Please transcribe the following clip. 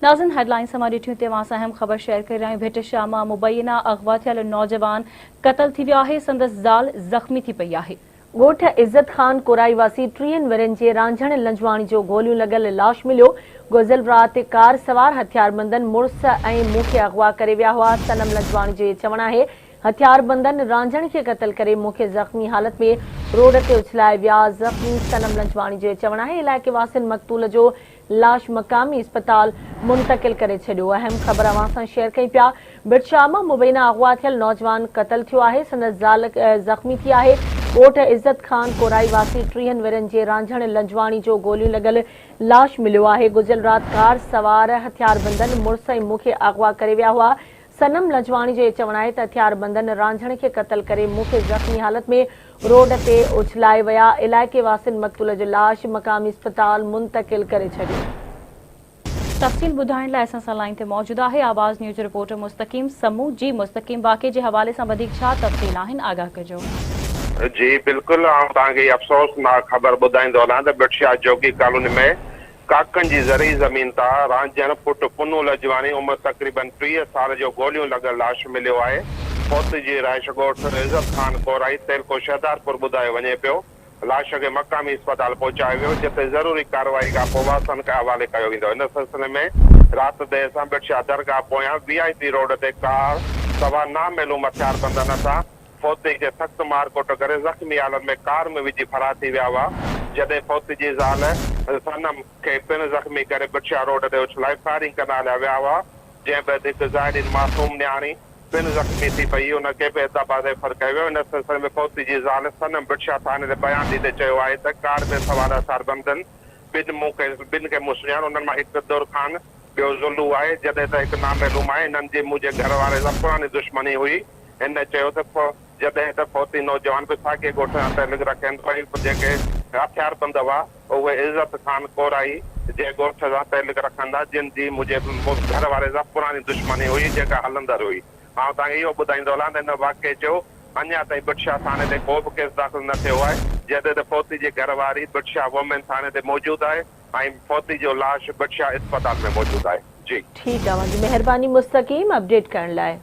ناظرين هيڊلائنز اوهان ڏٺيون تي اوهان سان اهم خبر شيئر ڪري رهيا آهيون ڀٽ شاهه مان مبينا اغوا ٿيل نوجوان قتل ٿي ويو آهي سندس زال زخمي ٿي پئي آهي. ڳوٺ عزت خان ڪورائي واسي ٽيهن ورهين جي رانجهڻ لنجواڻي جو گوليون لڳل لاش مليو، گذريل رات ڪار سوار هٿياربندن مڙس ۽ مون کي اغوا ڪري ويا هئا، صنم لنجواڻي جو چوڻ آهي هٿياربندن رانجهڻ کي قتل ڪري مون کي زخمي حالت ۾ روڊ تي اڇلائي ويا، زخمي صنم لنجواڻي جو چوڻ آهي علائقي واسين مقتول جو لاش مقامي اسپتال منتقل ڪري ڇڏيو. اهم خبر اوهان سان شيئر ڪيون پيا، ڀٽ مان مبينا اغوا ٿيل نوجوان قتل ٿيو آهي، سندس زال زخمي ٿي آهي، ڳوٺ عزت خان ڪورائي واسي ٽيهن ورهين جي رانجهڻ لنجواڻي جو گوليون لڳل لاش مليو آهي، گذريل رات ڪار سوار هٿياربندن مڙس ۽ مون کي اغوا ڪري ويا هئا، صنم لجواڻي جو چوڻ آهي ته هٿياربندن رانجهڻ کي قتل ڪري مون کي زخمي حالت ۾ روڊ تي اڇلائي ويا، علائقي واسين مقتول جو لاش مقامي اسپتال منتقل ڪري ڇڏيو. تفصيل ٻڌائڻ لاء اسان سان لائين تي موجود آهي آواز نيوز جو رپورٽر مستقيم سمون جي مستقيم واقعي جي حوالي سان وڌيڪ ڇا تفصيل آهن آگاهه ڪجو. جي بلڪل آئون توهان کي هي افسوسناڪ خبر ٻڌائيندو هلان ته ڀٽ شاهه جوڳي ڪالوني ۾ ڪاڪن جي زرعي زمين تان رانجهڻ پٽ پنهون لجواڻي عمر تقريبن 30 سال جو گوليون لڳل لاش مليو آهي. فوتي جي رهائش ڳوٺ عزت خان ڪورائي تعلقو شهدارپور ٻڌايو وڃي پيو. لاش کي مقامي اسپتال پهچايو ويو جتي ضروري ڪارروائي کان پوء وارثن کي حوالي ڪيو ويندو. ان سلسلي ۾ رات دير سان ڀٽ شاهه درگاهه پويان وي آء پي روڊ تي ڪار سوار نامعلوم هٿياربندن هٿان فوتي کي سخت مار ڪٽ ڪري زخمي حالت ۾ ڪار ۾ وجهي فرار ٿي ويا هئا، جڏهن فوتي جي زال صنم کي پڻ زخمي ڪري ڀٽشاهه روڊ تي اڇلائي فائرنگ ڪندا هليا ويا هئا، جنهن بعد هڪ زائرين معصوم نياڻي پڻ زخمي ٿي پئي، ان کي به حيدرآباد ريفر ڪيو ويو، ان سلسلي ۾ فوتي جي زال صنم ڀٽشاهه ٿاڻي تي بيان ڏيندي چيو آهي ته ڪار ۾ سوار هٿياربندن ٻن مون کي ٻن کي مون سڃاڻ انهن مان هڪ در خان ٻيو زلو آهي، جڏهن ته هڪ نامعلوم آهي، انهن جي منهنجي گهر واري سان پراڻي دشمني هئي. هن چيو ته جڏهن ته فوتي نوجوان به ساڳئي ڳوٺ سان تعلق رکين ٿو ۽ جيڪي هٿياربند هئا اهي عزت خان ڪورائي جي ڳوٺ سان تعلق رکن ٿا جن جي منهنجي گهر واري سان پراڻي دشمني هئي جيڪا هلندڙ هئي. آئون توهان کي اهو ٻڌائيندو هلان ته هن واقعي جو اڃا تائين ڀٽ شاهه ٿاڻي تي ڪو به ڪيس داخل نه ٿيو آهي جڏهن ته فوتي جي گهر واري ڀٽ شاهه وومين ٿاڻي تي موجود آهي ۽ فوتي جو لاش ڀٽ شاهه اسپتال ۾ موجود آهي. جي. ٺيڪ اوهان جي مهرباني مستقيم اپڊيٽ ڪرڻ لاء.